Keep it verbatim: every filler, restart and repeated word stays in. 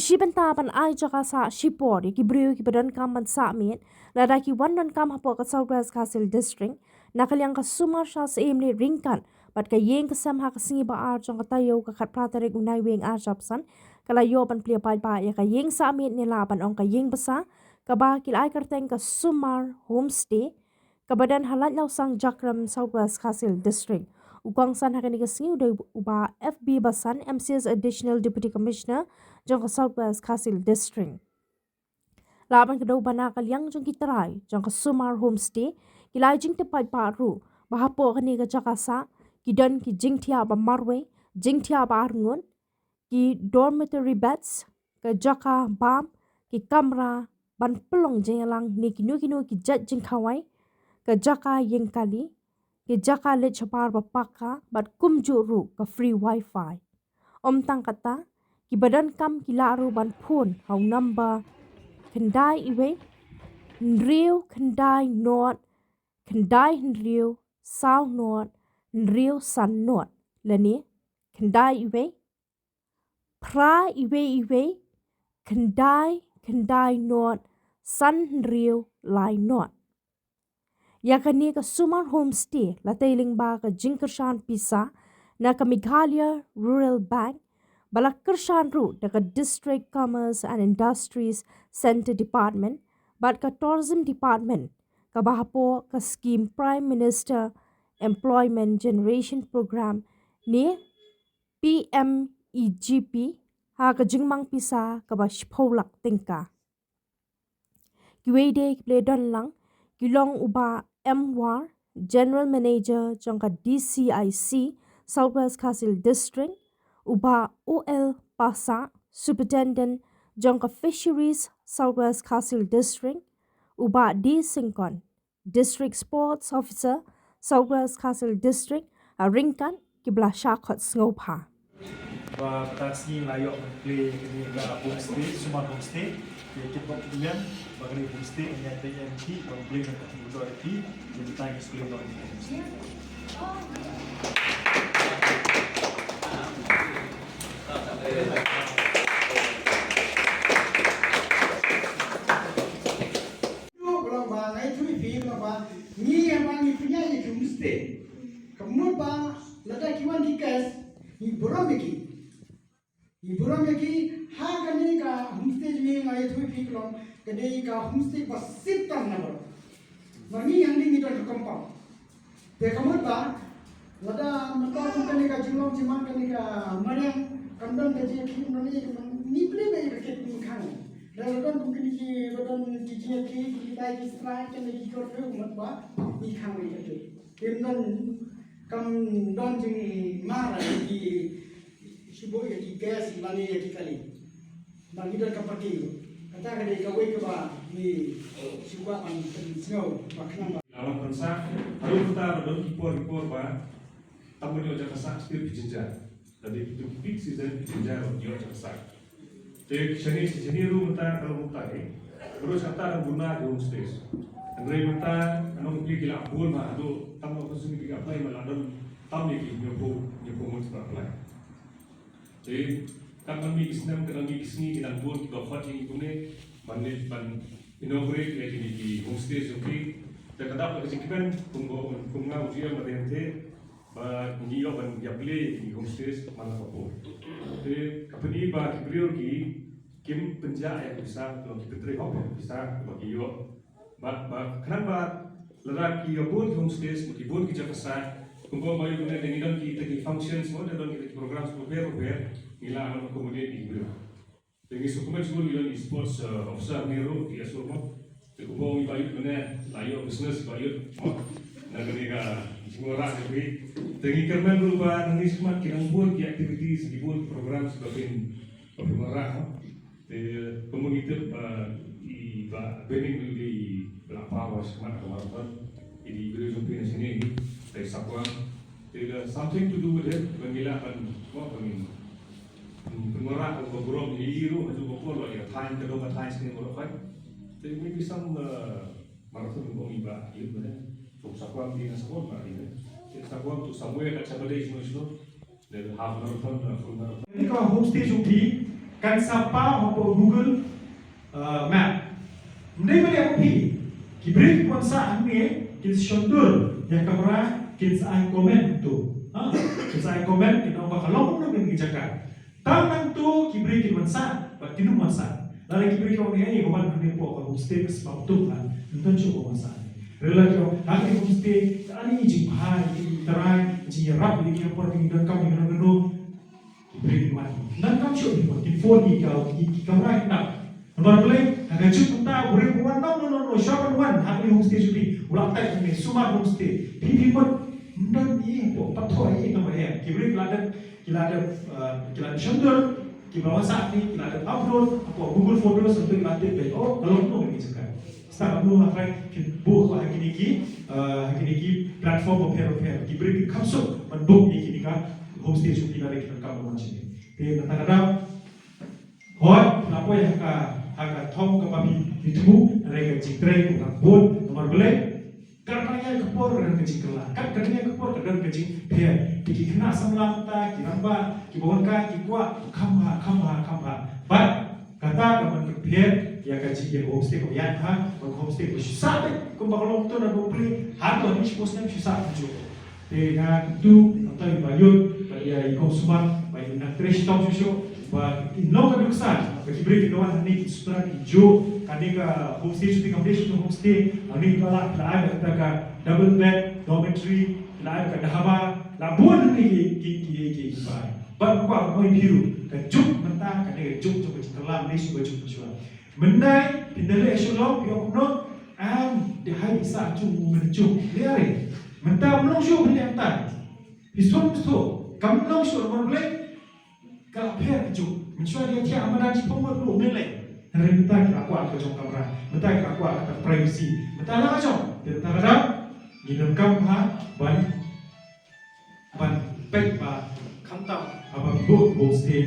Shi bynta ban ai jaka sah shipor ïa ki briew kiba donkam ban sah miet, lada ki wan donkam hapoh ka South West Khasi Hills District, na ka liang ka sumar sha siem ne ryngkat bad ka ïing ka sem ha ka sngi ba ar jong ka taïew ka khatphra tarik u Naiwieng ar hajar arphew san, ka la ïoh ban plie paidbah ïa ka ïing sah miet ne lah ban ong ka ïing basa, kaba ki la ai kyrteng ka Sumar Homestay, kaba don ha Laitlawsang Jakram, South West Khasi Hills District. U kongsan ha kane ka sngi u dei u Bah F B Basan, M C S Additional Deputy Commissioner jong ka South West Khasi Hills District. Lah ban kdew ba na ka liang jong ki trai jong ka Sumar Homestay, ki la ai jingtip paidbah ruh ba hapoh kane ka jaka sah ki don ki jingthiah ba marwei, jingthiah ba arngut, ki dormitory beds, ka jaka bam, ki kamra ban pynlong jingïalang ne kino kino ki jait jingkhawai, ka jaka ïing kali, ki jaka leit shabar ba paka bad kumjuh ruh ka free wifi. Ym tang kata, kiba donkam ki lah ruh ban phone ha u number khyndai wei, hynriew khyndai nought, khyndai hynriew, saw nought, hynriew san nought, lane khyndai wei, phra wei wei, khyndai khyndai nought, san hynriew lai nought. Ïa kane ka Sumar Homestay la tei lyngba ka jingkyrshan pisa na ka Meghalaya Rural Bank, ba la kyrshan ruh da ka District Commerce and Industries Centre Department bad ka Tourism Department, kaba hapoh ka skhim Prime Minister Employment Generation Programme ne P M E G P, ha ka jingmang pisa kaba shiphew lak tyngka. Kiwei de kiba la don lang ki long u Bah M War, General Manager jong ka D C I C South West Khasi Hills District, u Bah O L Passah, Superintendent jong ka Fisheries South West Khasi Hills District, u Bah D Syngkon, District Sports Officer, South West Khasi Hills District, ha ryngkat kiba la shah khot sngewbha. Ba kata ka sngi la ïoh ban plie kane ka homestay, Sumar Homestay, ïa kit bok kit liang, ba kane ka homestay ngan ïa plie ïa ki, ban plie ngan ka plie ïa ki, ïa kita ki skul ïa ki homestay. Ngi ïa ba ngi pynïaid ïa ki homestay. Ka mut ba lada ki wan ki guest, ngi burom ïa ki. Ngi burom ïa ki, ha kane ka homestay jong ngi nga ïathuh ïa phi ka long, ka dei ka homestay ba sip tam na baroh. Ba ngi hangne ngi don ka compound. Te ka mut ba lada mynta kum kane ka jinglong jingman kane ka mariang, kam don ka jingïakhih, kam don ka jingïakhih, ngi plie beit ïa ka kit ngi khang. Lada don kum kine ki, ba don ki jingïakhih, ki tai ki strai, kane ki curfew, ka mut ba ngi khang beit ïa ka kit. Te ym don, kam don jingmar ïa ki, shu buh ïa ki guest lane ïa ki kali. Ba ngi don ka party ruh. Kata ka dei kawei kaba ngi shu kwah ban pynsngew ba khnang ba. Lawan pynsa, haduh mynta ba don ki por ki por ba tam ban ïoh jaka sah, stil phi jynjar. Lada ki tu ki peak season phi jynjar ban ïoh jaka sah. Te shane shane ruh mynta ka long mynta hi. Ruh kata dang bun na ki homestays. Hynrei mynta ka long ki la bun ma haduh tam ba ka shu ki apply ma la don tam ïa ki hynñiewphew, hynñiewphew ngut ba apply. Te, kat ban mih ki snem, kat ban mih ki sngi, ki dang bun kiba khot ïa ngi kumne ban leit ban inaugurate ïa kine ki homestay jong ki. Te ka dap ka jingkmen kum ba, kum nga u G M ba dei te ba ngi ïoh ban ïa plie ïa ki homestay man la ka por. Te ka pyni ba ki briew ki kim pynjah ïa ki pisa, ki pyntrei hok ïa ki pisa ba ki ïoh. Ba, ba, khnang ba, lada ki ïa bun ki homestays, ki bun ki jaka sah, kumba ma ïoh mynne, ngi don kita ki functions mo, ngi don kita ki programs bapher bapher, ngi lah ban accommodate ïa ki briew. Te ngi sngewkmen shibun ngi don ki sports, uh, officer hangne ruh, ki S O mo. Te kumba ngi ba ïoh mynne, la ïoh business ba ïoh mo. Na kane ka jingwanrah jong phi. Te ngi kyrmen ruh ba nangne shakhmat ki dang bun ki activities, ki bun ki programs ba phin, ba phin wanrah mo. Te, kumba ngi tip, ah, i Bah Benny u dei i ba la paw shakhmat ha ka marathon. I dei i briew jong phi na shane, i Bah Sakwang. Te, ah, something to do with him, ba ngi lah ban, mo, ba ngi, hmm, pynwanrah, ba burom, i ruh, ha ka por ba ïa thaiñ, ka dong ka thaiñ shane baroh kai. Te, maybe some, ah, marathon ba ngi ba, i ruh ba ne. From Sakwang, i na Sakwang, ba i ne. Te, Sakwang to somewhere, kat shaba dei, shano, shano. Kane ka homestay jong phi, Kan sa paw hapoh Google uh, Map. Ym dei ba leh phi. Ki briew ki wan sah hangne kin sa shon dur ïa ka kamra, kin sa ai comment to. Ha? Kin sa ai comment, kin ong ba ka long kumno kane ka jaka. Tang nangta ki briew kin wan sah bad kin ym wan sah. Lada ki briew ki ong, "Ei, wan hangne hapoh ka homestay ka sbak tuk la." Ym don shuh ba wan sah. Hynrei lada ki ong, "Ha kane ka homestay ka don i jingbha, i trai, i jingïarap ïa ki ha por ba ngi donkam ïa kano kano." Ki briew kin wan. Ym donkam shuh phi phone, kin phone ïa ki, ki, ki kamra kin dap. Namar balei, ha ka juk mynta u briew u wan, "No, no, no, no, shuwa ban wan ha kane homestay jong phi." U la type hangne Sumar Homestay. Phi, phi mut, ym don ei, phi pat thoh ei tang ba em. Ki briew ki la dep, ki la dep, uh, ki la dep shon dur, ki la wan sah hangne, ki la dep upload hapoh Google Photos, hangto ki la tip beit, oh, ka long kumno kane ka jaka. Sdang kumno, nga trai phin buh ha kine ki, uh, ha kine ki platform bapher bapher. Ki briew ki kham suk ban book ïa kine ka homestay jong phi lada ki donkam ban wan shane. Te na kata ka daw, hooid, phin ïa poi ha ka, ha ka thong kaba phi, phi thmu, hynrei ka jingtrei ka bun, namar balei? Katba nang ïaid ka por ka don ka jingkylla, katba nang ïaid ka por ka don ka jingpher. Te ki khynnah samla mynta, ki rangbah, kiba wan kai, ki kwah kham bha, kham bha, kham bha. Bad kata ka ban pynpher ïa ka jing, ïa ka homestay kaba ïaid bha bad ka homestay kaba shu sah beit kumba ka long to na ba plie, haduh hangne shiphew snem shu sah kumjuh. Te nga kyntu, kyntu ïa i Bah Yut bad ïa i Kong Sumar ba kin nang trei shitom shuh shuh ba kin long ka nuksan ba ki briew kin wan hangne kin sumar, kin juh. Kane ka homestay, shooting accommodation, homestay hangne, ki la, ki la ai bad kata ka double bed dormitory, ki la ai bad ka dhaba, la bun hangne ki, ki, ki, ki, ki ba. Bad nga kwah ban ong ïa phi ruh, ka juk mynta ka dei ka juk jong ka jingkylla, ym dei shuh ka juk mynshuwa. Mynta phin da leit sha Shillong, phi ong kumno, am, dei hai pisa jong u mynta jong. Lei are. Mynta ym long shuh phi leit mynta. Phi sngewthuh, kam long shuh namar balei? Ka la pher ka juk. Mynshuwa dei thiah madan shiphew ngut ruh ym lei lei. Hynrei mynta ki la kwah ka jong kamra. Mynta ki la kwah ka privacy. Mynta la ka jong. Te mynta ka dang, ngi donkam ha ban, ban peit ba khamtam haba phi buh homestay,